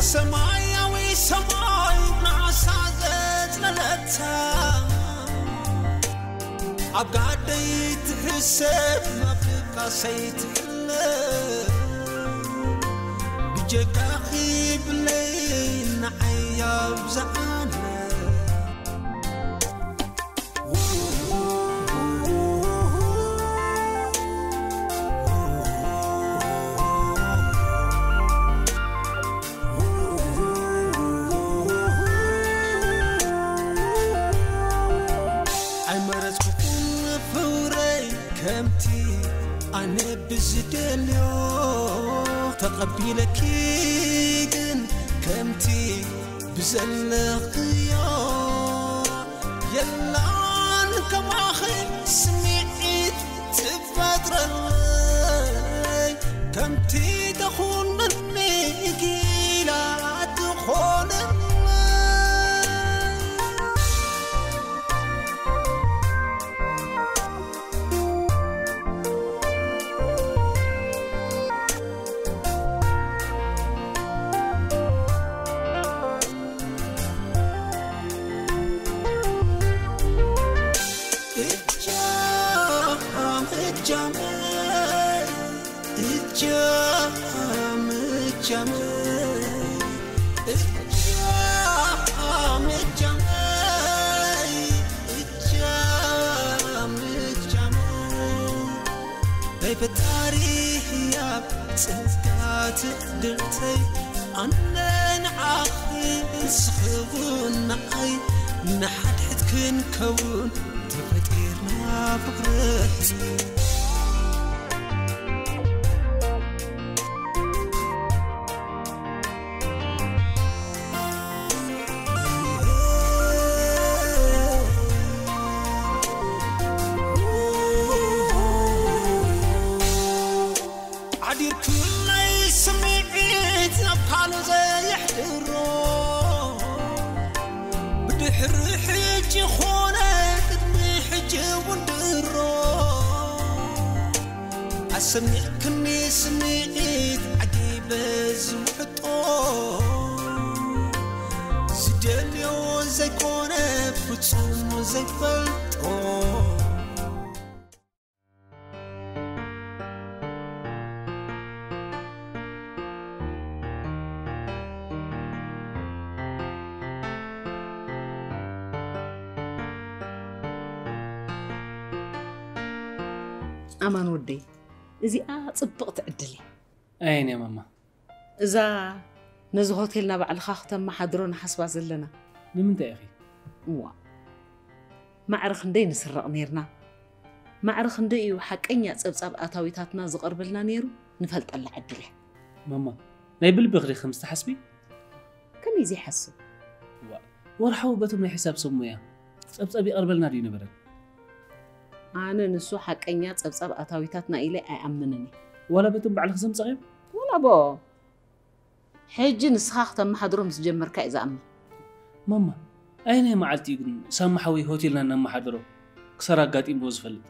ሰማያዊ ሰማይ ንዓሳ ዘጽለለታ ኣብ ጋደይ ትሕሰብ ናፍቃሰይ ትሕለ ብጀካኺ ብለይ ንዓይ ኣብዝዓለ ኣይመረጽኩኹን ፍቕረይ ከምቲ ኣነ ብዝደልዮ ተቐቢለኪ ግን ከምቲ ብዘለኽዮ የላን ከማኺ ስምዒት ትፈጥረለይ ከምቲ ተኹንኒ ጊላ ትኾነለይ ናይ ፈጣሪ ህያብ ጸጋ ትዕድልተይ ኣነ ንዓኺ ንስኺ እውን ንዓይ ንሓድሕድ ክንከውን ተፈጢርና ፍቕርኺ ሓዲርክለይ ስምዒት ናብ ካልእ ዘየሕድሮ ብድሕሪ ሕጂ ኾነ ቅድሚ ሕጂ እውን ድሮ ኣሰሚዕክኒ ስምዒት ዓጊበ ዝውሕጦ ዝደልዮ ዘይኮነ ፍጹም ዘይፈልጦ ኣማን ወደይ፣ እዚኣ ጽብቕቲ ዕድል እያ። ኣየን እያ ማማ? እዛ ነዚ ሆቴልና ባዕልኻ ክተመሓድሮ ንሓስባ ዘለና። ንምንታይ ኢኺ? እዋ፣ ማዕረ ክንደይ ንስረቕ ኔርና። ማዕረ ክንደይ እዩ ሓቀኛ ጸብጻብ ኣታዊታትና ዝቐርበልና ኔሩ ንፈልጠላ ዕድል እያ። ማማ፣ ናይ ብልብኺ ዲኺ ከምዚ ትሓስቢ? ከመይ ዘይሓስብ? እዋ፣ ወርሓዊ በቶም ናይ ሒሳብ ሰብ ሞያ ጸብጻብ ይቐርበልና ድዩ ነበረን? ኣነ ንሱ ሓቀኛ ጸብጻብ ኣታዊታትና ኢለ ኣይኣምንን እየ። ዋላ በቶም ባዕልኺ ዘምጻእዮም? ዋላ ብኦም። ሕጂ ንስኻ ክተመሓድሮ ምስ ጀመርካ እየ ዝኣምን። ማማ፣ ኣየናይ መዓልቲ እዩ ግን ሳሚ ሓወይ ሆቴልና እነመሓድሮ ክሳራ ኣጋጢምዎ ዝፈልጥ?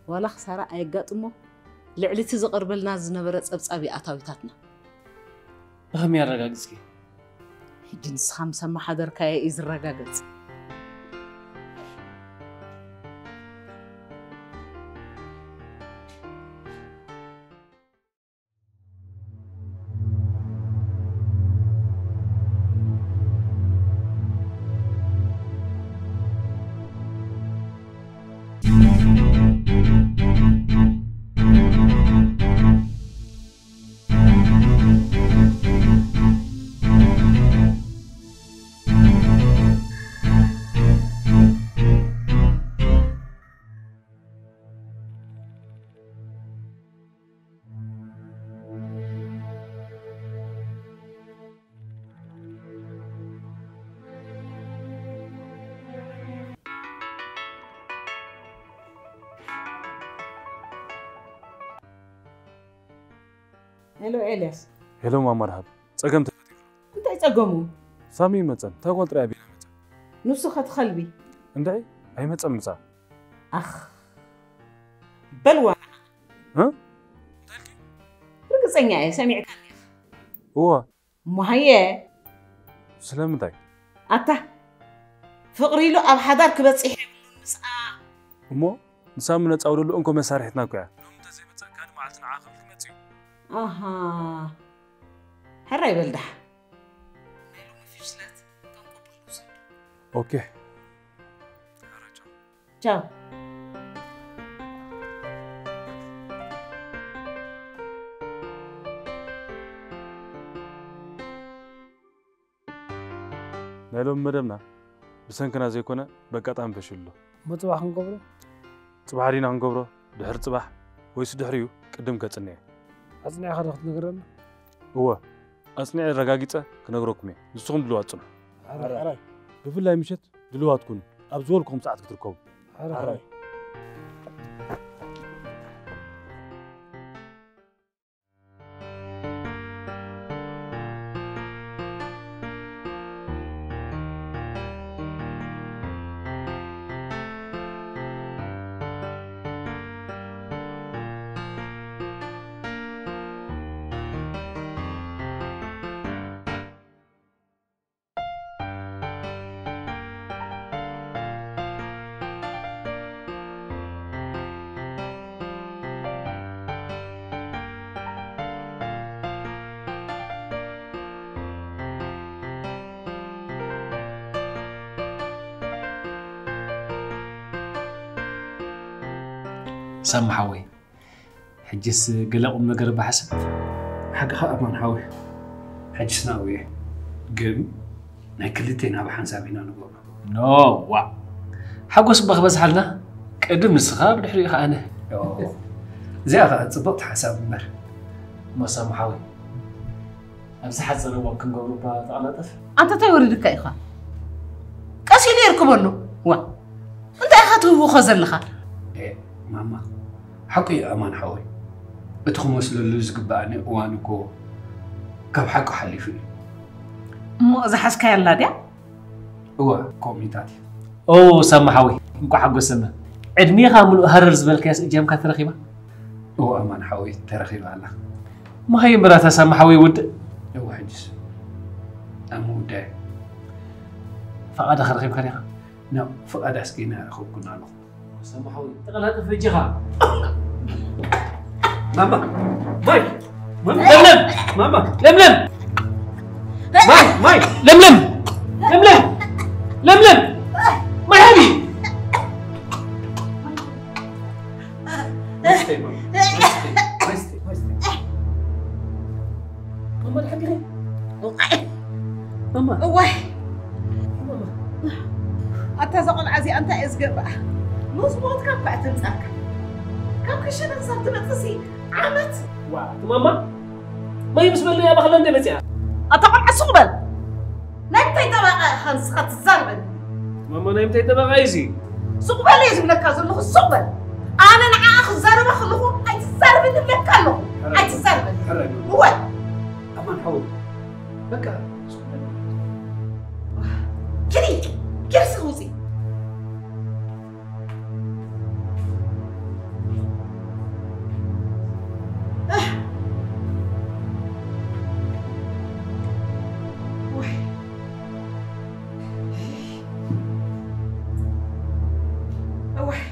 ዋላ ክሳራ ኣየጋጥሞ፣ ልዕሊ እቲ ዝቐርበልና ዝነበረ ጸብጻብ እዩ ኣታዊታትና። ብኸመይ ኣረጋጊጽኪ? ሕጂ ንስኻ ምስ ኣመሓደርካዮ እዩ ዝረጋገጽ። ሄሎ ኤልያስ። ሄሎ ማማ ደሃብ፣ ጸገም ተፈጢሩ። እንታይ ጸገሙ? ሳሚ ይመጸን፣ እታ ጓል ጥራይ ኣቢላ መጸ። ንሱ ኸቲ ኸልቢ? እንድዒ፣ ኣይመጸን ምጻ። ኣኽ፣ በልዋ። እ? እንታይ ኢልኪ? ርግጸኛ እየ፣ ሰሚዕካኒ ኢኻ። እዋ። እሞ ሃየ፣ ስለምንታይ? ኣታ ፍቕሪ ኢሉ ኣብ ሓዳር ክበጽሕ የብሉን ምስኣ። እሞ ንሳ ምነጻውደሉ እንኮ መሳርሒትና እኮ እያ። ሎሚ እንተዘይመጸእካ ንመዓልቲ ንዓ ክብል ክመጽእ እዩ። ኣሃ። ሕራይ በል ደሓ። ናይ ሎሚ ፍሽለት ከም ቅቡል ንውሰዶ። ኦኬ። ቻው። ናይ ሎሚ መደብና ብሰንክና ዘይኮነ በቃጣሚ ፈሽሉ ኣሎ። እሞ ጽባሕ ክንገብሮ? ጽባሕ ዲና ክንገብሮ? ድሕሪ ጽባሕ ወይስ ድሕሪኡ ቅድም ከጽንየ? ኣጽኒዕኻ ዶ ክትነግረና? እወ፣ ኣጽኒዐ ኣረጋጊጸ ክነግረኩም እየ። ንስኹም ድልዋት ጽንሑ። ሕራይ። ብፍላይ ምሸት ድልዋት ኩኑ። ኣብ ዝበልኩኹም ሰዓት ክትርከቡ። ሕራይ። ሳሚ ሓወይ፣ ሕጅስ ገለ ቁም ነገር እባ ሕሰብ። ሓቅኻ ኣማን ሓወይ፣ ሕጅስ ናብኡ እየ። ግን ናይ ክልቴና ብሓንሳብ ኢና ንገብሮ። ኖ፣ ዋእ። ሓጎስ እባ ክበዝሓልና፣ ቅድም ንስኻ፣ ብድሕሪኡ ኸዓ ኣነ። ዮ፣ እዚኣ ኸዓ ጽብቕቲ ሓሳብ እምበር። እሞ ሳሚ ሓወይ፣ ኣብ ዝሓጸረ እዋን ክንገብሮ እባ ተቐላጠፍ። ኣንታ እንታይ ወሪዱካ ኢኻ? ቀስ ኢሉ የርክበሉ። ዋ፣ እንታይ ኢኻ ትህውኾ ዘለኻ? ኤ፣ ማማ፣ ሓቁ እዩ ኣማን ሓወይ። እቲ ክመስለሉ ዝግበኣኒ እዋን እኮ ካብ ሓቁ ሓሊፉ እዩ። እሞ እዛ ሓዝካያ ኣላ ድያ? እወ፣ ከምኡታት እዩ። ኦ፣ ሳሚ ሓወይ፣ እንቋዕ ሓጎሰና። ዕድሜኻ ምሉእ ሃረር ዝበልካያስ እጃምካ ተረኺባ? እወ፣ ኣማን ሓወይ፣ ተረኺባ ኣላ። እሞ ሃየ እምበራታ ሳሚ ሓወይ ውድእ። እወ፣ ሕጅስ ኣብ ምውዳእ። ፈቓድኻ ረኺብካ ዲኻ? ኖ፣ ፍቓድ ኣስኪና ረኸብኩና ኣለኹ። ሳሚ ሓወይ፣ ተቐላጠፍ በጃኻ። ማማ፣ ማይ፣ ማማ፣ ለምለም፣ ማማ፣ ለምለም፣ ማይ፣ ማይ፣ ለምለም፣ ለምለም፣ ለምለም፣ ማይ ሃቢ። ማይ ስተ፣ ማማ፣ ማይ ስተ፣ ማይ ስተ፣ ማይ ስተ። ማማ፣ ድሓን ዲኺ? ማማ። እዋይ። ማማ። ኣታ እዛ ቆልዓ እዚኣ እንታይ እየ ዝገብራ? ምስ ሞትካ እኳ እያ ተምጻእካ። ካብ ክሽነ ክሳብ ትመጽእሲ ዓመት። ዋ፣ እቲ ማማ ማይ ምስ በለያ ባኽላ እንደ መጽያ። ኣታ ቆልዓ ሱቕ በል። ናይ ምንታይ ጠበቓ ኢኻ ንስኻ ትዛረበኒ? ማማ ናይ ምንታይ ጠበቓ እዩ እዚ? ሱቕ በል እየ ዝብለካ ዘለኹ፣ ሱቕ በል። ኣነ ንዓኣ ክዛረባ ከለኹ ኣይትዛረበኒ እብለካ ኣለኹ። ሕራይ። ኣይትዛረበኒ። ሕራይ። እወ። ኣማን ሓወይ፣ በቃ፣ ሱቕ በል። ኪዲ፣ ኪዲ ስኽ ውፂ። እህ። ወይ። እዋይ።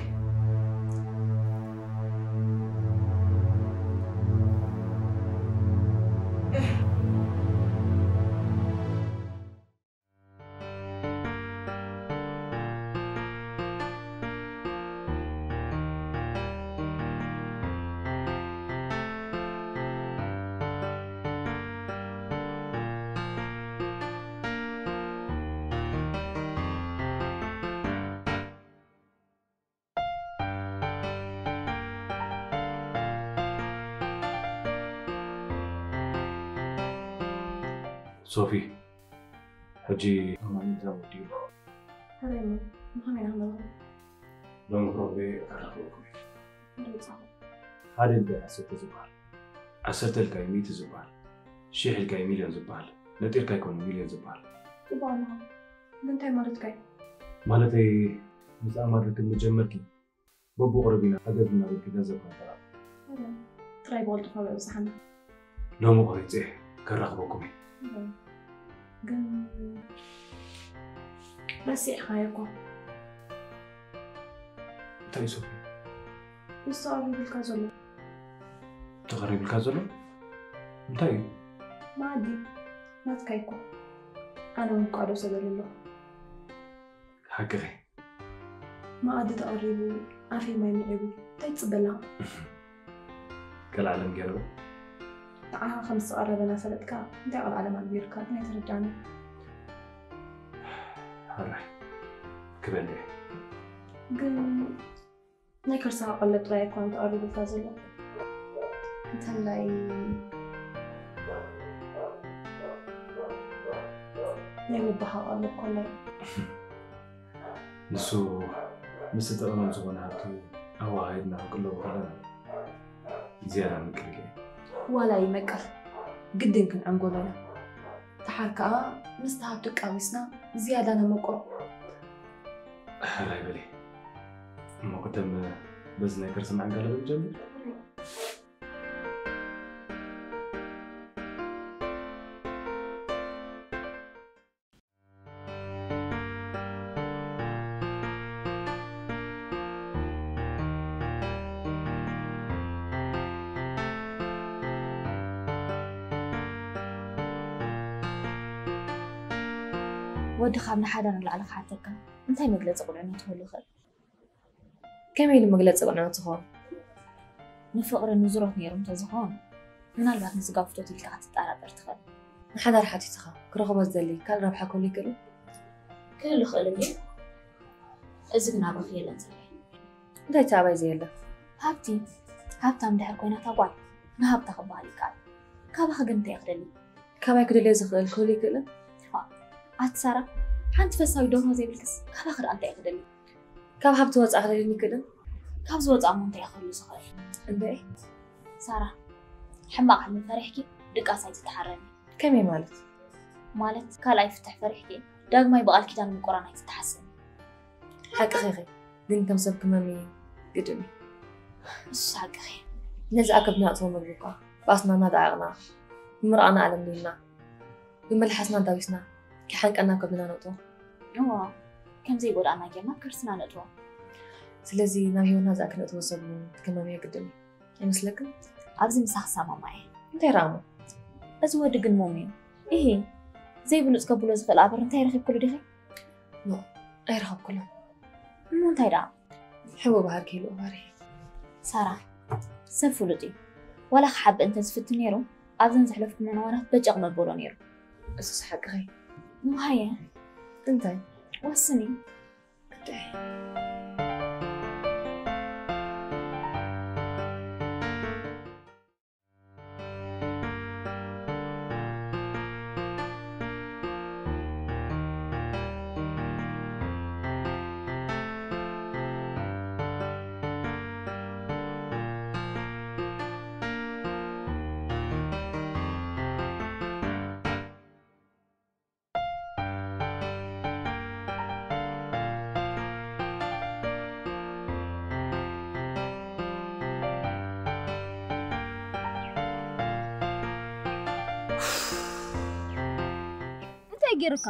ሶፊ፣ ሕጂ ኣማን እንታይ ወዲኡ? ሕራይ እሞ፣ ምዃን ኢና ክንረኽቦ። ሎሚ ክረኽበ ከራኽበኩም እየ። ሕራይ ጻኹ። ሓደ ኢልካ ዓሰርተ ዝበሃል፣ ዓሰርተ ኢልካ እዩ ሚእቲ ዝበሃል፣ ሽሕ ኢልካ እዩ ሚልዮን ዝበሃል፣ ነጢርካ ኣይኮነን ሚልዮን ዝበሃል። ጽቡቕ ኣለኻ። ግን እንታይ ማለትካ እዩ? ማለተይ፣ ምስ ኣማን ርክብ ምጀመርኪ፣ በብቑሩብ ኢና ሓገዝ እናበልኪ ገንዘብ ከንጠራቕም። ጥራይ ብቕልጡፍ ኣብኡ ኣብዝሓና። ሎሚ ቆሪጸ ከራኽበኩም እየ። ግን ረሲዕኻዮ እኮ። እንታይ እዩ ሶፊ? ንሱ ኣብ ይብልካ ዘሎ። ተቐሪብልካ ዘሎ እንታይ እዩ? ማዕዲ ናትካ እኮ። ኣነ እውን ቋዶ ሰበል ኣለኹ። ሓቅኺ። መኣዲ ተቐሪቡ ኣፈይ ማይ ምዒቡ እንታይ ትፅበ ኣለኻ? ቀልዓለም ገይረ። ንዓኻ ከም ዝተቐረበ እናፈለጥካ እንታይ ቀልዓለም ኣግቢርካ ግን ኣይተረዳእኒ። ሕራይ ክበልዕ። ግን ናይ ከርሳኻ ቀለብ ጥራይ ኣይኮነን ተቐሪቡልካ ዘሎ። እንተላይ ናይ ልብኻ ቀለብ ኮላይ። ንሱ ምስ ጥቕኖም ዝኾነ ሃብቱ ኣወሃሂድና ክንቅለቡ ከለና ዝያዳ ምቅልል እዩ። ዋላ ይመቀል ግድን ክንዕንጎሎ ኢና። ደሓር ከኣ ምስቲ ሃብቱ ቃዊስና ዝያዳ ነመቆ። ሕራይ በሊ እሞ ቅድም በዚ ናይ ከርሲ ምዕንጋለ ንጀምር። ወዲ ካብ ንሓደ ንላዕሊ ክሓተካ እንታይ መግለፂ ቁልዕነቱ ክህሉ ይኽእል? ከመይ ኢሉ መግለፂ ቁልዕነቱ ክኸውን? ንፍቕሪ ንዙሮት ነይሩ እንተዝኸውን ምናልባት ንስጋ ፍቶት ኢልካ ክትጠራጠር ትኽእል። ንሓዳር ሓቲትኻ ክረኽቦ ዝደሊ ካልእ ረብሓ ክህሉ ይኽእል እዩ? ክህሉ ይኽእል እዩ። እዚ ግን ኣባኺ የለን ዘሎ። እንታይ እቲ ኣባይ ዘየለ? ሃብቲ ሃብታም ድሕር ኮይና እታ ጓል ንሃብታ ክበሃል ይከኣል። ካባኺ ግን እንታይ ክደሊ? ካባይ ክደልዮ ዝኽእል ክህሉ ይክእልን? ኣቲ ሳራ ሓንቲ ፈሳዊ ደርሆ ዘይብልክስ ካባኺ ደኣ እንታይ ክደሊ? ካብ ሃብቲ ወፃእ ክደልኒ ይክእልን? ካብ ዝወፃእ እሞ እንታይ ክህሉ ዝኽእል? እንታይ? ሳራ ሕማቕ ሕልሚ ፈሪሕኪ ድቃስ ኣይትተሓረሚ። ከመይ ማለት? ማለት ካልኣይ ፍትሕ ፈሪሕኪ ዳግማይ ብቓል ኪዳን ምቁራን ኣይትተሓሰሚ። ሓቅኺ ኢኺ፣ ግን ከም ሰብ ክመም ግድን እዩ። ንሱ ሓቅኺ። ነዚ ኣብ ከብድና ኣእትዎ ምግቢ እኳ ብኣስናና ደዓቕና ብምርቓና ኣለምሊምና ብመልሓስና ኣዳዊስና ከይሓንቀና ኣብ ከብድና ነእትዎ። እዋ ከምዘይጎድኣና ጌርና ኣብ ከርስና ነእትዎ። ስለዚ ናብ ህይወትና ዝኣክል ነእትዎ ሰብ እውን ክመምዮ ግድን እዩ። ኣይመስለክን? ኣብዚ ምሳኺ እሰማማዕ እየ። እንታይ ረኣሞ? እዚ ወዲ ግን ሞም እዩ። ኢሂ ዘይብሉፅ ከብሎ ዝኽእል ኣበር እንታይ ረኺብክሉ ዲኺ? ኖ ኣይረኸብኩሉን። እሞ እንታይ ደኣ? ሕቦ ባህር ከይሉ እባሪ። ሳራ ሰብ ፍሉጥ እዩ። ዋላ ክሓብእ እንተዝፍትን ነይሩ ኣብዘን ዘሕለፍኩመን እዋናት በጨቕ መበሎ ነይሩ። እሱስ ሓቅኺ። እሞ ሃየ እንታይ? ወስኒ። ግዳይ። እንታይ ገይርካ?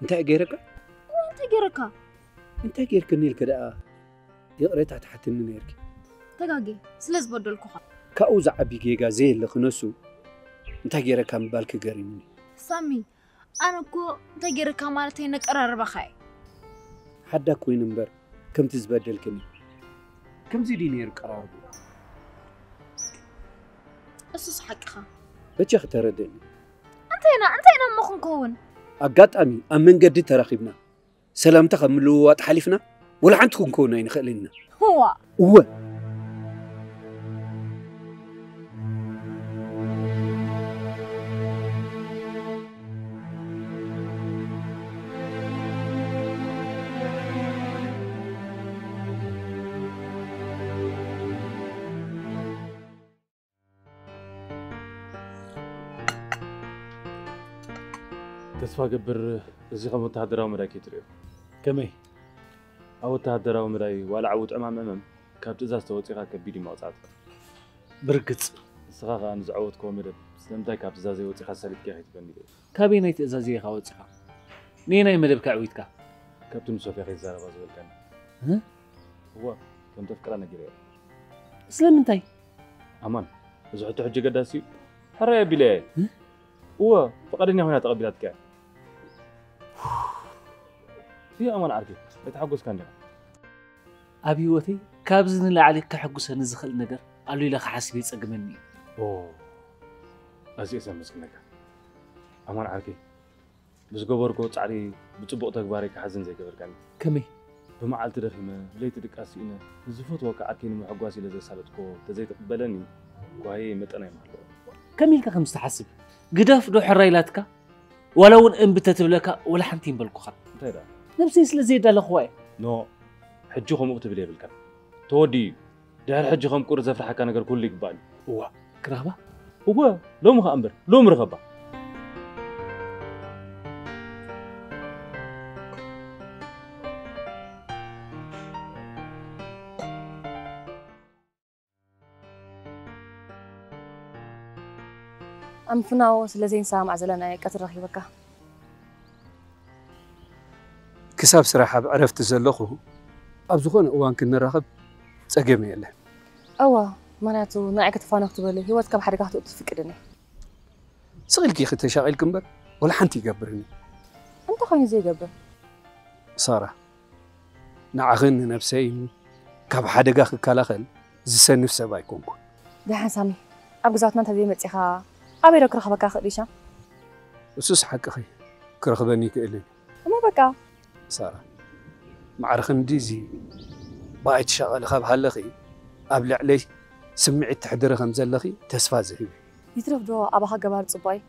እንታይ ገይረካ? እንታይ ገይርካ? እንታይ ገይርክኒ ኢልክ ደኣ ይቕሬታ ትሓትኒ ነይርኪ። ተጋጌ ስለ ዝበደልኩኻ። ካብኡ ዝዓቢ ጌጋ ዘየለ ክነሱ እንታይ ገይረካ ምባልኪ ገሪሙኒ። ሳሚ ኣነ እኮ እንታይ ገይርካ ማለተይ ነቀራርባኻ እየ። ሓዳግ ኮይኑ እምበር ከምቲ ዝበደልክኒ ከምዚ ድዩ ነይሩ ቀራርቡ። እሱስ ሓቅኻ። በጃኺ ተረድእኒ። እንታይ ኢና እንታይ ኢና እሞ ክንከውን? ኣጋጣሚ ኣብ መንገዲ ተራኺብና ሰላምታ ካብ ምልውዋጥ ሓሊፍና ወላ ሓንቲ ክንከውን ኣይንኽእልን ኢና። ህዋ እወ ተስፋ ገብር እዚ ከም ወተሃደራዊ መዳይ ከይትርእዮ። ከመይ? ኣብ ወተሃደራዊ መዳይ ዋላ ዕዉት ዕማም ዕመም ካብ ትእዛዝ ተወፂኻ ከቢድ እዩ መቕፃዕትኻ። ብርግፅ። ንስኻ ኸኣ ንዝዓወትክዎ መደብ ስለምንታይ ካብ ትእዛዘይ ወጺኻ ሰሊጥካ ከይትበኒ ኢለ። ካበየናይ ትእዛዘይ ኢኻ ወጺኻ? ነየናይ መደብ ከዕዊትካ? ካብቲ ምስ ሶፍያ ከይትዛረባ ዝበልካኒ። እ? እወ፣ ከም ተፍቅራ ነጊረያ። ስለምንታይ? ኣማን፣ እዚ ሕቶ ሕጂ ገዳሲ እዩ። ሕራይ ኣቢለያ እየ። እ? እወ፣ ፍቓደኛ ኮይና ተቐቢላትካ እያ። እዩ ኣማን ዓርከይ፣ ኣይተሓጎስካን ዲኻ? ኣብ ህይወተይ ካብዚ ንላዕሊ ከሐጉሰኒ ዝኽእል ነገር ኣሎ ኢለ ክሓስብ ይጸግመኒ እዩ። ኦ፣ ኣዝየ እየ ዘመስግነካ። ኣማን ዓርከይ፣ ብዝገበርክዎ ጻዕሪ ብጽቡቕ ተግባረይ ክሓዝን ዘይገበርካኒ። ከመይ? ብመዓልቲ ደኺመ፣ ብለይቲ ድቃስ ስኢነ፣ ንዝፈትወካ ዓርከይ ንምሕጓስ ኢለ ዘሳለጥክዎ እንተዘይትቕበለኒ፣ ጓህየይ መጠን ኣይምሃለዎን። ከመይ ኢልካ ከምዚ ትሓስብ? ግደፍ ዶ ሕራይ ኢላትካ? ዋላ እውን እምቢ ተትብለካ፣ ዋላ ሓንቲ ይምበልኩኻን። እንታይ ደኣ? ነብሰይ ስለ ዘየዳለኽዋ እየ። ኖ፣ ሕጂ ከምኡ ክትብል የብልካን። ተወዲኡ እዩ። ድሕሪ ሕጂ ከም ቁሪ ዘፍርሓካ ነገር ኩሉ ይግባእ እዩ። እዋ፣ ክረኽባ? እወ፣ ሎሚ ኸኣ እምበር፣ ሎሚ ርኸባ። ኣብ ምፍናው ስለ ዘይንሰማማዕ ዘለና እየ ቀትሪ ረኺበካ። ክሳብ ስራሕ ኣብ ዕረፍቲ ዘለኹ ኣብ ዝኾነ እዋን ክንራኸብ ጸገም የለን። እወ፣ ምኽንያቱ ንዓይ ክትፋኖ ክትበሊ ህይወት ካብ ሓደጋ ክትእቱ ትፍቅድን እየ። ስቕ ኢልኪ ኢኺ ተሻቒልኪ እምበር ወላ ሓንቲ ይገብርን እዩ። እንታይ ኮይኑ ዘይገብር? ሳራ፣ ንዓኽን ንነብሰይን ካብ ሓደጋ ክከላኸል ዝሰንፍ ሰብ ኣይኮንኩን። ደሓን ሳሚ፣ ኣብ ገዛውትና እንተ ዘይመጺኻ ኣበይ ዶ ክረኽበካ ክእል ሻም? እሱስ ሓቅኺ፣ ክረኽበኒ ይክእል እዩ። እሞ በቃ። ሳራ፣ ማዕረ ክንድዚ ብኣይ ትሻቐሊ ካብ ሃለኺ ኣብ ልዕለይ ስምዒት ተሕድሪ ከም ዘለኺ ተስፋ ዝህብ እዩ። ይትረፍ ዶ ኣባኻ ገባር ጽቡቕ እዩ?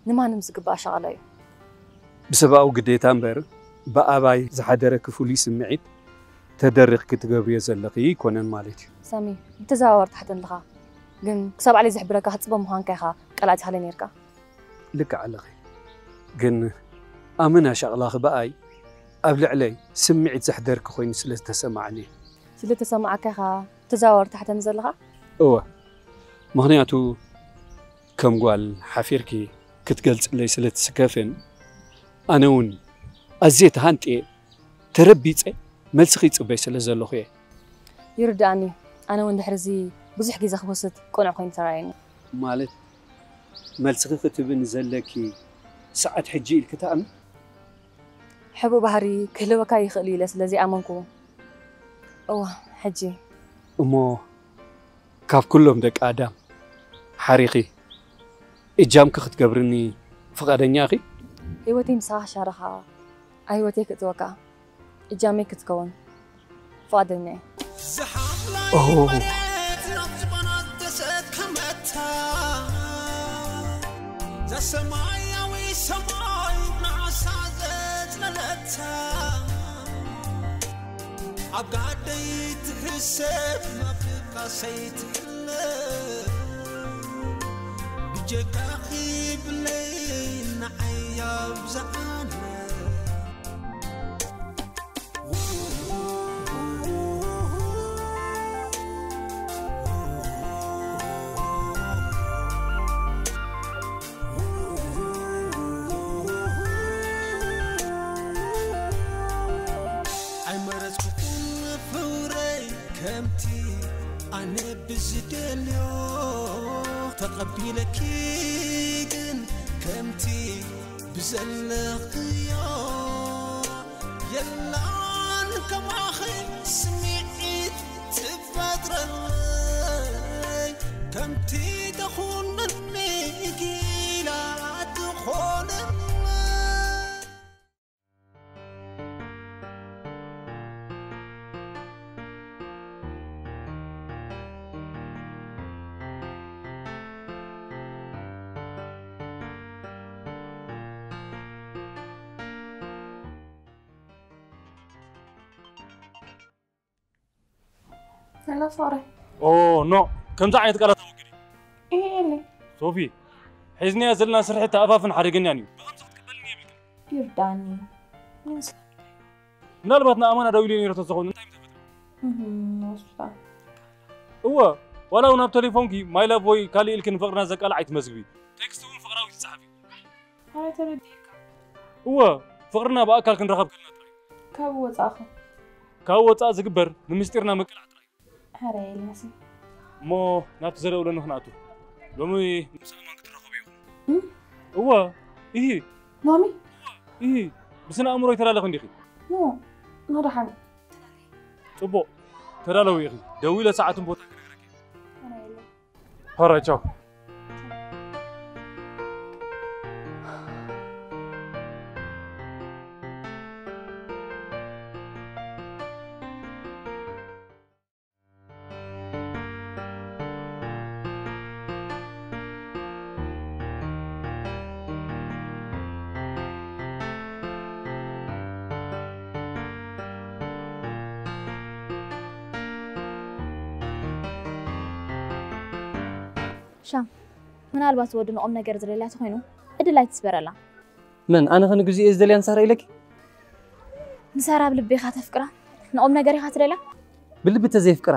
ንማንም ዝግባእ ሻቕላ እዩ። ብሰብኣዊ ግዴታ እምበር ብኣባይ ዝሓደረኪ ፍሉይ ስምዒት ተደሪኽኪ ትገብርዮ ዘለኺ ኣይኮነን ማለት እዩ። ሳሚ፣ ብተዘዋዋሪ ትሓተኒ ኣለኻ። ግን ክሳብ ዓሊ ዝሕብረካ ክትጽበ ምዃንካ ኢኻ ቃል ኣቲኻለይ ነይርካ። ልክዕ ኣለኺ። ግን ኣመና ሻቕላኺ ብኣይ ኣብ ልዕለይ ስምዒት ዘሕደርኪ ኮይኑ ስለ ዝተሰማዓኒ እዩ። ስለ ዝተሰማዓካ ኢኻ ብተዘዋዋሪ ትሓተኒ ዘለኻ? እወ። ምኽንያቱ ከም ጓል ሓፊርኪ ክትገልጽለይ ስለ ትስከፍን ኣነ እውን ኣዝየ ተሃንጥየ ተረቢጸ መልስኺ ይጽበይ ስለ ዘለኹ እየ። ይርድኣኒ። ኣነ እውን ድሕሪ እዚ ብዙሕ ግዜ ክወስድ ቅኑዕ ኮይኑ ተራእየኒ። ማለት መልስኺ ክትብኒ ዘለኪ ሰዓት ሕጂ ኢልኪ ትኣምኒ? ሕቡእ ባህሪ ክህልወካ ይኽእል እዩ ኢለ ስለ ዘይኣመንኩ። እወ፣ ሕጂ። እሞ ካብ ኩሎም ደቂ ኣዳም ሓሪኺ እጃምኪ ክትገብርኒ ፍቓደኛ ኢኺ? ህይወተይ ምሳኻ ሻረኻ፣ ኣብ ህይወተይ ክእትወካ እጃመይ ክትከውን ፍቓደኛ እየ። ኦ። ዝሓምላይ መሬት ናብ ዝባና ዝተሰከመታ፣ ዘሰማያዊ ሰማይ ንዓሳ ዘጽለለታ፣ ኣብ ጋደይ ትሕሰብ፣ ኣብ ድቃሰይ ትሕለብ፣ ብጀካኺ ብለይ ንዓይ ኣብዝሓለ። ኣይመረጽኩኹን ፍቕረይ ከምቲ ኣነ ብዝደልዮ፣ ተቐቢለኪ ግን ከምቲ ብዘለኽዮ። የላን ከማኺ ስምዒት ትፈጥረለይ፣ ከምቲ ተኹነኒ ጊላ ትኾነለይ። ሰላም ፍቕረይ። ኦ ኖ፣ ከምዚ ዓይነት ቃላት ኣወግዲ። እየ ኢለ። ሶፊ፣ ሒዝናዮ ዘለና ስርሒት ተኣፋፍን ሓደገኛን እዩ። ብኸምዚ ክትቅበልኒ የብልክን። ይርዳኒ። ምናልባት ንኣማና ደዊለ ነይረ ተዝኸውን እንታይ ምተፈጥረ? እህም፣ ወስፋ። እወ፣ ዋላ እውን ኣብ ቴሌፎንኪ ማይ ላቭ ወይ ካልእ ኢልኪ ንፍቕርና ዘቃልዕ ኣይትመዝግቢ። ቴክስት እውን ፍቕራዊ ትጽሓፊ። ኣረ ተረዲእካ። እወ፣ ፍቕርና ብኣካል ክንራኸብ ከለና ጥራይ። ካብ ወጻእኹ። ካብ ወጻእ ዝግበር ንምስጢርና ምቅላዕ ጥራይ። ኣረ ኤልያስ። እሞ ናብቲ ዘደውለኒ ክንኣቱ። ሎሚ ምስ ኣማን ክትራኸቡ ኢኹም። እም? እወ፣ ኢሂ፣ ሎሚ? ኢሂ፣ ብስነ ኣእምሮ ይተላለኺ እንዲኺ። ኖ፣ ኖ ደሓን። ጽቡቕ፣ ተዳለዊ ኢኺ። ደዊለ ሰዓትን ቦታ ክነግረኪ። ኣረ ኤልያስ። ሆራይ ቻው። ሻም፣ ምናልባት ወዲ ንቑም ነገር ዝደልያ ተኾይኑ ዕድል ኣይትስበረላ። መን ኣነ ከ ንግዚኡ እየ ዝደልያ ንሳራ ኢለኪ? ንሳራ ብልቢ ኢኻ ተፍቅራ፣ ንቑም ነገር ኢኻ ትደልያ? ብልቢ ተዘይፍቅራ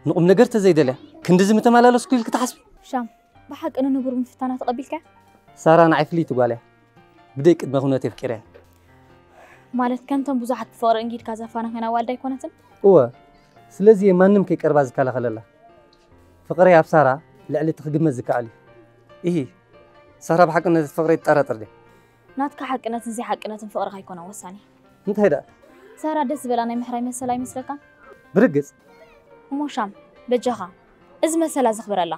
ንቑም ነገር ተዘይደልያ ክንድዚ ምተመላለስኩ ኢልኪ ትሓስቢ? ሻም፣ ብሓቂ ንንቡር ምፍታና ተቐቢልካ? ሳራ ንዓይ ፍልይቲ ጓል እያ። ብደይ ቅድመ ኩነት የፍቂረያ። ማለት ከምቶም ብዙሓት ብፍቕሪ እንጊድካ ዘፋነኸና ዋልዳ ኣይኮነትን? እወ፣ ስለዚ እየ ማንም ከይቀርባ ዝከላኸለላ። ፍቕረይ ኣብ ሳራ ልዕሊ እቲ ክግመት ዝከኣል እዩ። ኢሂ፣ ሳራ ብሓቂ ነቲ ፍቕረይ ትጠራጠር ድያ? ናትካ ሓቅነትን ዘይሓቅነትን ፍቕርኻ ኣይኮነን ወሳኒ። እንታይ ደኣ? ሳራ ደስ ዝበላ ናይ ምሕራይ መሰል ኣይመስለካን? ብርግጽ። እሞ ሻም፣ በጃኻ እዚ መሰላ ዘኽብረላ።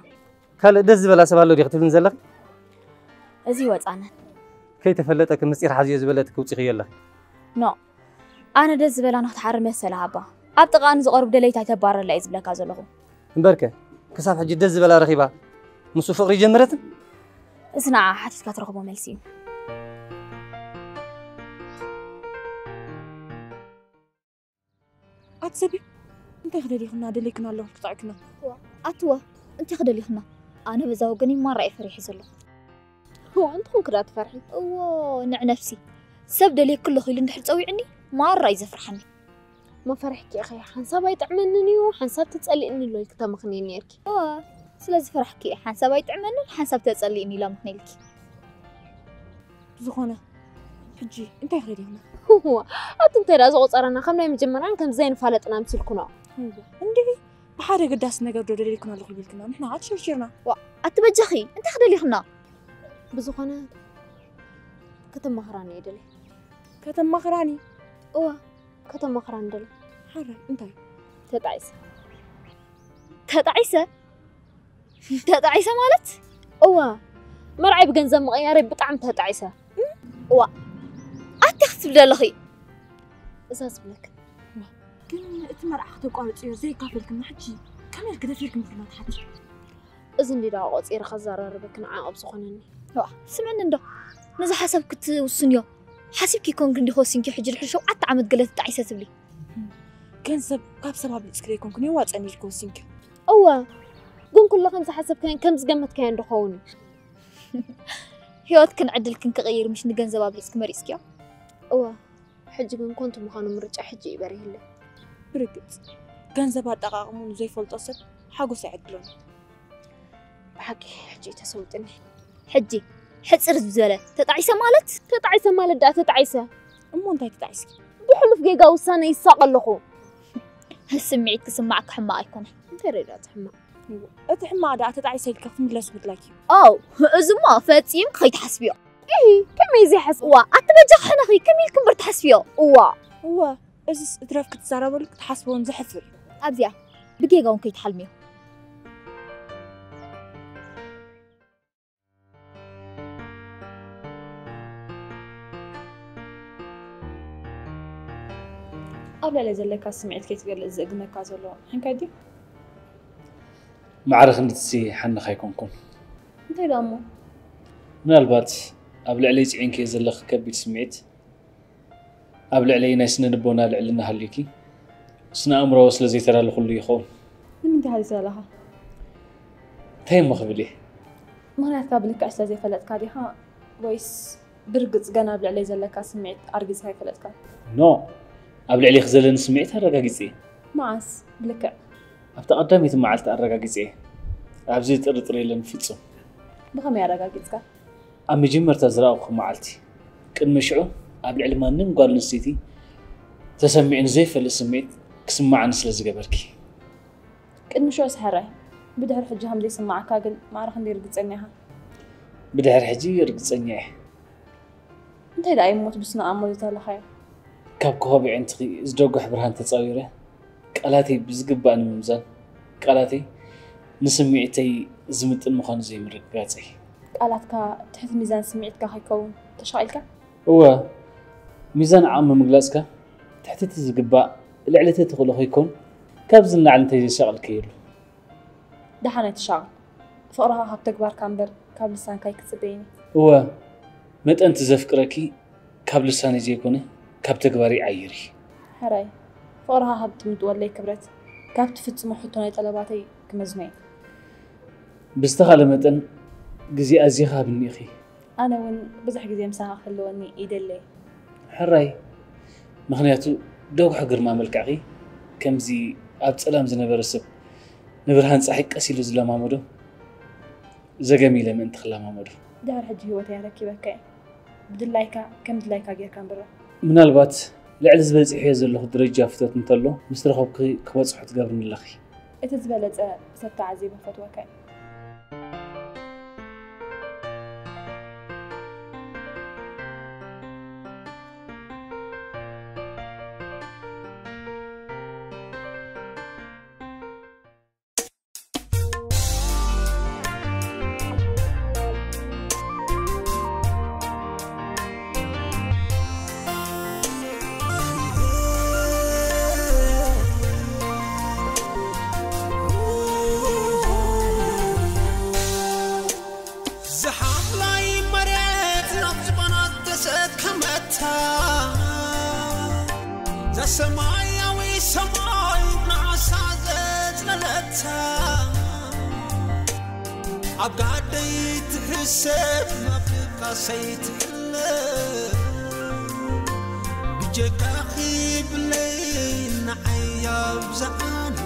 ካልእ ደስ ዝበላ ሰብ ኣሎ ድዩ ክትብልኒ ዘለኺ? እዚ ወጻነ። ከይተፈለጠ ክምስጢር ሓዝዮ ዝበለትኪ ውጺኽዮ ኣለኺ። ኖ፣ ኣነ ደስ ዝበላ ንክትሓሪ መሰላ ሃባ። ኣብ ጥቓኣ ንዝቐርቡ ደለይቲ ኣይተባረላ እየ ዝብለካ ዘለኹ። እምበርከ ክሳብ ሕጂ ደስ ዝበላ ረኺባ ምስኡ ፍቕሪ ጀመረትን? እዚ ንዓ ሓቲትካ ትረኽቦ መልሲ እዩ። ኣቲ ሰብዩ እንታይ ክደሊኹና ደለይክና ኣለኹ ክጣዕክና። ኣትዋ እንታይ ክደሊኹና? ኣነ በዛ ወገን ማራ እየ ፈሪሐ ዘለኹ። ዋ እንተኹም ክዳ ትፈርሒ። እዎ ንዕ ነፍሲ ሰብ ደልየኪ ኣለኹ ኢሉ እንድሕር ፀዊዕኒ ማራ እዩ ዘፍርሓኒ። መፈርሕኪ ኢኺ ሓንሳብ ኣይጥዕመንን እዩ ሓንሳብ ተጸሊእኒ ኣሎ ኢልኪ ተመኽንየ ነርኪ። እዋ ስለ ዝፈራሕኪ እየ ሓንሳብ ኣይጥዕመንን ሓንሳብ ተጸሊእኒ ኢለ ኣመኽንየልኪ። ብዝኾነ ሕጂ እንታይ ክደሊኹና? ኣቲ እንታይ ደኣ ዝቆጸረና ከም ናይ መጀመርያን ከም ዘይንፋለጥና ኣምሲልኩና። እንዴ ብሓደ ገዳሲ ነገር ዶ ደሊልኩና ኣለኹ ይብልክና ንሕና ኣትሸርሺርና። ኣቲ በጃኺ እንታይ ክደሊኹና? ብዝኾነ ከተማኽራኒ እየ ደልየ። ከተማኽራኒ? እዋ ከተማኽራኒ ደልየ። ሓራይ እንታይ? ተጣዒሰ። ተጣዒሰ? ተጣዒሰ ማለት? እዋ መርዓይ ብገንዘብ ምቕያረይ ብጣዕሚ ተጣዒሰ። እዋ ኣቲ ክትብሊ ኣለኺ? እዛ ዝብለክ ግን እቲ መርዓ ክተቋርፅዮ ዘይካፈልክና ሕጂ ከመይ ኢልክ ደፊርክ ምፍላጥ ሓቲ? እዚ እንዲ ደኣ ቆፂረ ከዘራርበክ ንዓቕብ ዝኾነኒ። ዋ ስምዕኒ እንዶ ነዚ ሓሳብ ክትውስንዮ ሓሲብኪ ኮንክ እንዲ ክወሲንኪ ሕጂ ድሕሪ ሸውዓተ ዓመት ገለ ትጣዒሰ ትብሊ? ገንዘብ ካብ ሰብ ኣብሊፅክ ዘይኮንክን የዋፀኒ ኢልክ ወሲንክ። እወ ግን ኩሉ ከም ዝሓሰብካዮን ከም ዝገመትካዮን ድኸውን እዩ። ህይወትክን ዕድልክን ክቕይር ምሽ ንገንዘብ ኣብሊፅክ መሪፅክዮ? እወ ሕጂ ግን ኮንቱ ምዃኑ ምርጫ ሕጂ እዩ በሪህለይ። ብርግፅ ገንዘብ ኣጠቓቕሙ ንዘይፈልጦ ሰብ ሓጎስ ኣይዕድሎን። ብሓቂ ሕጂ እዩ ተሰዊጥኒ። ሕጂ ሕፅር ዝበለ ተጣዒሰ ማለት? ተጣዒሰ ማለት ደኣ ተጣዒሰ። እሞ እንታይ ተጣዒስኪ? ብሕሉፍ ጌጋ ውሳነ ይሳቕ ኣለኹ። ስምዒት ክስማዕካ ሕማቕ ኣይኮነን። እንታይ ረዳት ሕማቕ? እቲ ሕማቕ ደኣ ተጣዒሰ ኢልካ ክትምለስ ምድላይኪ እዩ። ኣው እዚማ ፈጺምኪ ከይትሓስብዮ። ኢሂ ከመይ ዘይሓስብ? እዋ ኣቲ በጃኺ ሕነኺ ከመይ ኢልኪ እምበር ትሓስብዮ? እዋ እወ እዚስ እትረፍ ክትዛረበሉ ክትሓስቦን ዘሕፍር እዩ። ኣብዚኣ ብጌጋ እውን ከይትሓልምዮ። ኣብ ልዕለይ ዘለካ ስምዒት ከይትገልጽ ዝእግመካ ዘሎ ሕንካይ ድዩ? ማዕረ ክንድትሲ ሓንኽ ኣይኮንኩን። እንታይ ደኣ እሞ? ምናልባት ኣብ ልዕለይ ጽዒንክዮ ዘለኺ ከቢድ ስምዒት ኣብ ልዕለይ ናይ ስነ ልቦና ልዕልና ሃልዩኪ ስነ ኣእምሮዊ ስለ ዘይተዳለኹሉ ይኸውን። ንምንታይ ሓቲተ ዘለኻ? እንታይ እሞ ክብል እየ? ምኽንያትካ ብልክዕ ስለ ዘይፈለጥካ ዲኻ ወይስ ብርግጽ ገና ኣብ ልዕለይ ዘለካ ስምዒት ኣርጊጽካ ኣይፈለጥካን? ኖ፣ ኣብ ልዕሌኺ ዘለኒ ስምዒት ኣረጋጊጸ እየ። መዓስ? ብልክዕ? ኣብታ ቀዳመይቲ መዓልቲ ኣረጋጊጸ እየ። ኣብዚ ጥርጥር የለን ፍጹም። ብኸመይ ኣረጋጊጽካ? ኣብ መጀመርታ ዝረኣኹ መዓልቲ ቅድሚ ሽዑ ኣብ ልዕሊ ማንም ጓል ኣንስተይቲ ተሰሚዑ ንዘይፈልጥ ስምዒት ክስማዓኒ ስለ ዝገበርኪ። ቅድሚ ሽዑ ስሕራይ ብድሕሪ ሕጂ ከም ዘይስማዓካ ግን ማዕረ ክንደይ ርግጸኛ ኢኻ? ብድሕሪ ሕጂ ርግጸኛ እየ። እንታይ ደኣ ይሞት ብስነ ኣእምሮ ዝተለኻዮ? ካብ ኮኸብ ኣዒንትኺ ዝደጉሕ ብርሃን ተጻዊረ ቃላተይ ብዝግባእ ንምምዛን ቃላተይ ንስምዒተይ ዝምጥን ምዃኑ ዘይምርግጋጸይ። ቃላትካ ትሕቲ ሚዛን ስምዒትካ ከይከውን ተሻቒልካ? እወ፣ ሚዛን ዓቕሚ ምግላጽካ ትሕቲ እቲ ዝግባእ ልዕሊ እቲ ትኽእሎ ከይከውን ካብዚ ንላዕሊ እንታይ ዘሻቕልከ ይህሉ? ደሓን ኣይትሻቐል። ፍቕርኻ ካብ ተግባርካ እምበር ካብ ልሳንካ ኣይክጽበይን እየ። እወ፣ መጠን እቲ ዘፍቅረኪ ካብ ልሳነይ ዘይኮነ ካብ ተግባረይ ይዓይር እዩ። ሕራይ፣ ፍቕርኻ ካብ ትምጥወለይ ክብረት ካብ ትፍጽሞ ሕቶ ናይ ጠለባተይ ክመዝኖ እየ። ብዝተኻለ መጠን ግዜ ኣዚኺ ሃብኒ ኢኺ። ኣነ እውን ብዙሕ ግዜ ምሳኻ ክህልወኒ ይደሊ እየ። ሕራይ፣ ምኽንያቱ ደጉሕ ግርማ መልክዕኺ ከምዚ ኣብ ጸላም ዝነበረ ሰብ ንብርሃን ጸሓይ ቀስ ኢሉ ዝለማመዶ ዘገም ኢለ ምእንቲ ክለማመዶ። ድሕሪ ሕጂ ህይወተይ ኣረኪበካ እየ። ብድላይካ ከም ድላይካ ጌርካ ንብሮ። ምናልባት ልዕሊ ዝበጺሐዮ ዘለኹ ደረጃ ፍቶት እንተሎ ምስ ረኸብኩኺ ክበጽሖ ትገብርኒ ኣለኺ። እቲ ዝበለጸ ሰብ ተዓዚበ ክፈትወካ እየ። ዝሓምላይ መሬት ናብ ዝባና ተሰከመታ፣ ዘሰማያዊ ሰማይ ንዓሳ ዘጽለለታ፣ ኣብ ጋደይ ትሕሰብ ናብ ድቃሰይ ትሕለ፣ ብጀካኺ ብለይ ንዓይ ኣብዝዓለ።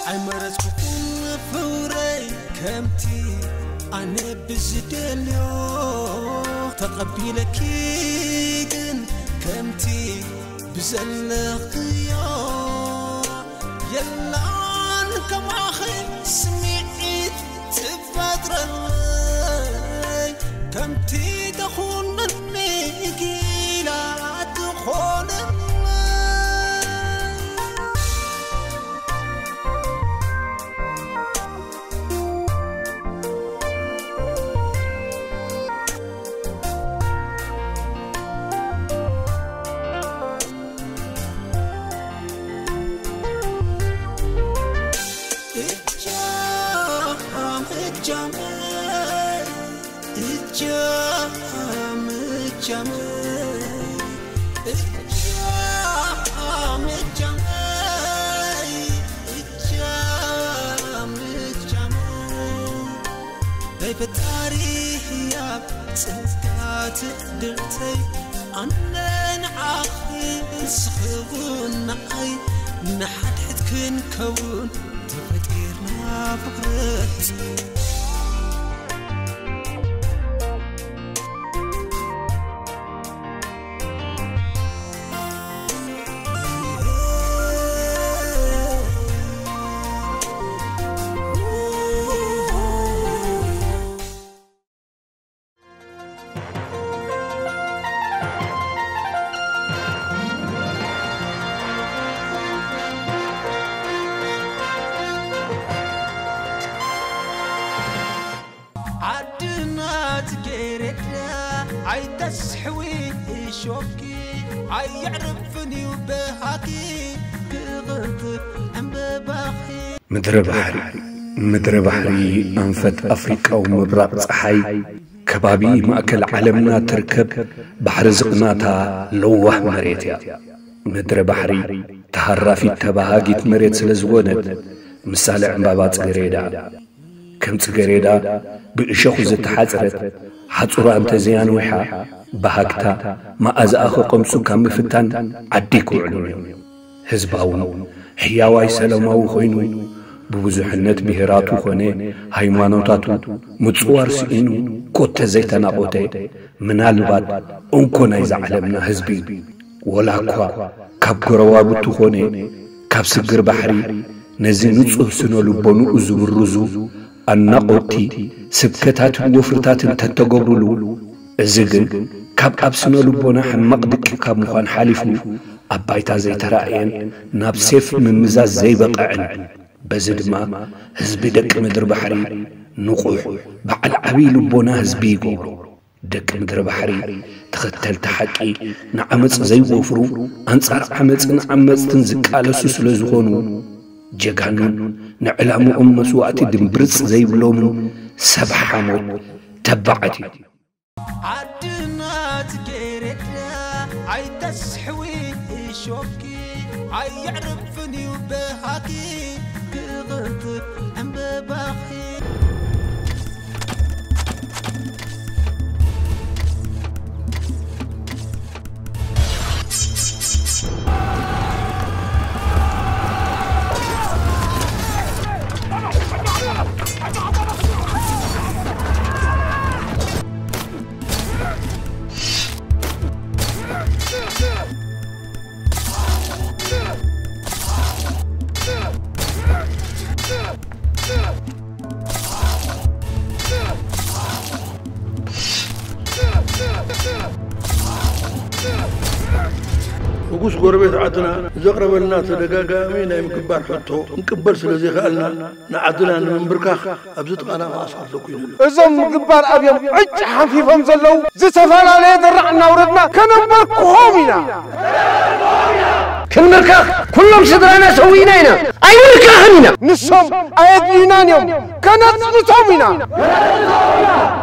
ኣይመረጽኩኹን ፍቕረይ ከምቲ ኣነ ብዝደልዮ፣ ተቐቢለኪ ግን ከምቲ ብዘለኽዮ። የላን ከማኺ ስምዒት ትፈጥረለይ፣ ከምቲ ተኹንኒ ጊላ ትኾነለይ። ናይ ፈጣሪ ህያብ ጸጋ ትዕድልተይ፣ ኣነ ንዓኺ ንስኺ እውን ንዓይ፣ ንሓድሕድ ክንከውን ተፈጢርና ብኽብረት። ዓድና ጽጌረዳ ኣይተስሕዊ እሾኪ ኣየዕርፍን እዩ በሃኪ ክቕንጥብ ዕምበባኺ። ምድረ ባሕሪ፣ ምድረ ባሕሪ ኣንፈት ኣፍሪቃዊ ምብራቕ ጸሓይ፣ ከባቢ ማእከል ዓለምና ትርከብ ባሕሪ ዝቕናታ ለዋህ መሬት እያ። ምድረ ባሕሪ ተሃራፊት ተባሃጊት መሬት ስለ ዝኾነት፣ ምሳሌ ዕምባባ ጽጌረዳ። ከም ጽጌረዳ ብእሾኽ ዝተሓጽረት፣ ሓጹራ እንተዘያንዊሓ፣ ብሃግታ መኣዛኣ ክቐምሱ ካብ ምፍታን ዓዲ ክውዕሉን እዮም። ህዝባውን ሕያዋይ ሰላማዊ ኮይኑ፣ ብብዙሕነት ብሄራቱ ኾነ ሃይማኖታቱ ምጽዋር ስኢኑ፣ ኮተ ዘይተናቖተ፣ ምናልባት እንኮ ናይዛ ዓለምና ህዝቢ፣ ወላ እኳ ካብ ጎረባብቱ ኾነ ካብ ስግር ባሕሪ፣ ነዚ ንጹህ ስነ ልቦንኡ ዝብርዙ ኣናቖትቲ ስብከታትን ወፍርታትን ተተገብሩሉ፣ እዚ ግን ካብ ኣብ ስነ ልቦና ሕማቕ ድቂ ካብ ምዃን ሓሊፉ፣ ኣብ ባይታ ዘይተራእየን ናብ ሴፍ ምምዛዝ ዘይበቕዕን፣ በዚ ድማ ህዝቢ ደቂ ምድሪ ባሕሪ ንቑሕ፣ በዓል ዓብዪ ልቦና ህዝቢ ይገብሮ። ደቂ ምድሪ ባሕሪ ተኸተልቲ ሓቂ፣ ንዓመጽ ዘይወፍሩ፣ ኣንጻር ዓመጽን ዓመጽትን ዝቃለሱ ስለ ዝኾኑ፣ ጀጋኑን ንዕላምኦም መስዋእቲ ድምብርጽ ዘይብሎምን ሰብ ሓሞት ተባዓት እዮም። ዓድና ጽጌረዳ ኣይተስሕዊ እሾኪ፣ ኣየዕርፍን እዩ በሃኪ ክቕንጥብ ዕምበባኺ። ንጉስ ጎረቤት ዓድና ዘቕረበልና ተደጋጋሚ ናይ ምግባር ሕቶ ክንቅበል ስለ ዘይከኣልና፣ ንዓድና ንምንብርካኽ ኣብዚ ጥቓና ክኣስር ኣለኩ ኢሉ ኣሎ። እዞም ምግባር ኣብዮም ዕጭ ሓንፊፎም ዘለዉ ዝተፈላለየ ዘራዕ እናውረድና ከነንበርክኾም ኢና። ክንምርካኽ ኩሎም ስድራና ሰዊእና ኢና። ኣይንምርካኽን ኢና። ንሶም ኣየድልዩናን እዮም። ከነጽንቶም ኢና።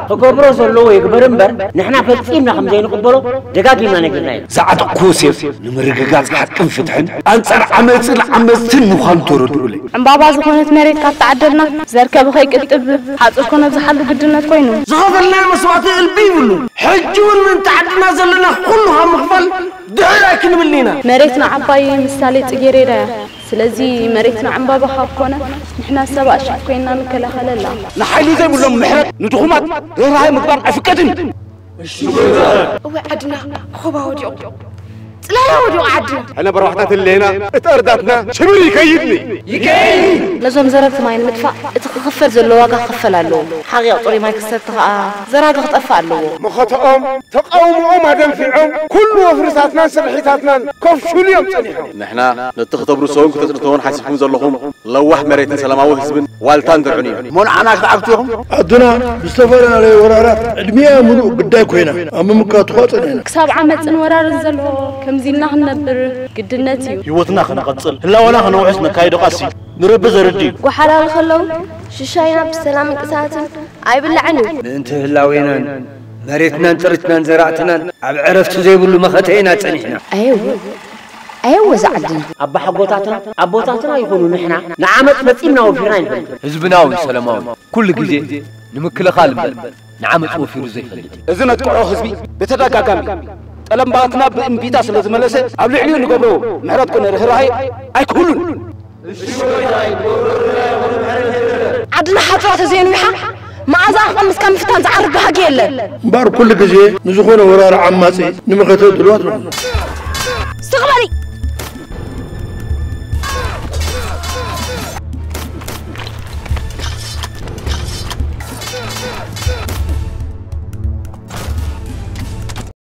ክገብሮ ዘለዎ ይግበር እምበር፣ ንሕና ፈጺምና ከም ዘይንቕበሎ ደጋጊምና ነጊርና ኢና። ዝዓጠቕኩዎ ሴፍ ንምርግጋጽ ሓቅን ፍትሕን፣ ኣንጻር ዓመጽን ዓመጽትን ምዃኑ ተረድኡለይ። ዕምባባ ዝኾነት መሬት ካብ ተዓደልና፣ ዘር ከብ ከይቅጥብ፣ ሓጹር ከነብዝሓሉ ግድነት ኮይኑ። ዝኸፈልናዮ መስዋእቲ እልቢ ይብሉ። ሕጂ እውን ምእንቲ ዓድና ዘለና ኩሉ ካብ ምኽፋል ድሕር ኣይክንብልን ኢና። መሬትና ዓባይ ምሳሌ ጽጌሬዳ እያ። ስለዚ መሬትና ዕምባባ ካብ ኮነ፣ ንሕና ሰብ ኣሽፍ ኮይንና ንከላኸለላ። ንሓይሊ ዘይብሎም ምሕረት፣ ንድኹማት ርህራሄ ምግባር ኣይፍቀድን። እወ ዓድና ኾባ ወዲቑ፣ ጽላላ ወዲቑ ዓድና። ሕነ በርባሕታት ህሌና፣ እቲ እርዳትና ሽብር ይከይድኒ። ነዞም ዘረግቲ ማይ ንምጥፋእ እቲ ክኽፈል ዘሎ ዋጋ ክኽፈል ኣለዎ። ሓቒቕ ጽሩይ ማይ ክሰቲ ኸኣ ዘራጊ ክጠፍእ ኣለዎ። መኸተኦም፣ ተቓውሞኦም ኣደንፊዖም፣ ኩሉ ወፍርታትናን ስርሒታትናን ከፍሽሉ እዮም ጸኒሖም። ንሕና ነቲ ክተብርሶን ክተጽንትዎን ሓሲብኩም ዘለኹም ለዋህ መሬትን ሰላማዊ ህዝብን ዋልታን ድርዑን እዩ። ሞልዓና ክትዓግቱ ኢኹም። ዓድና ብዝተፈላለየ ወራራት ዕድሚኣ ምሉእ ግዳይ ኮይና ኣብ ምምካቱ ኸኣ ጸኒሕና። ክሳብ ዓመጽን ወራርን ዘሎ ከምዚ ኢልና ክንነብር ግድነት እዩ። ህይወትና ከነቐጽል፣ ህላወና ከነውሕስ ነካይዶ ቃልሲ ንረቢ ዘርድእ እዩ። ጓሓላሉ ከለዉ ሽሻይና ብሰላም ምንቅስቓስን ኣይብላዕን እዩ። ምእንቲ ህላዌናን መሬትናን ጥሪትናን ዘራእትናን ኣብ ዕረፍቲ ዘይብሉ መኸተ ኢና ጸኒሕና። ኣየወ፣ ኣየወ እዛ ዓድና። ኣባሓጎታትና ኣቦታትና ይኹኑ ንሕና ንዓመጽ ፈጺምና ወፊርና ኣይንፈልጥን። ህዝብና እውን ሰላማዊ ኩሉ ግዜ ንምክልኻል እምበር ንዓመጽ ወፊሩ ዘይፈልጥ እዩ። እዚ ነጥቅዖ ህዝቢ ብተደጋጋሚ ጠለምባትና ብእምቢታ ስለ ዝመለሰ ኣብ ልዕሊኡ ንገብሮ ምሕረት ኮነ ርህራሄ ኣይክህሉን። ዓድና ሓጽዋ ተዘይንዊሓ መኣዛኣ ክቐምስ ካብ ምፍታን ዝዓርፍ ባህጊ የለን። እምበኣር ኩሉ ግዜ ንዝኾነ ወራሪ ዓማጺ ንመኸተ ድልዋት ንኹን። ስቕ በሊ!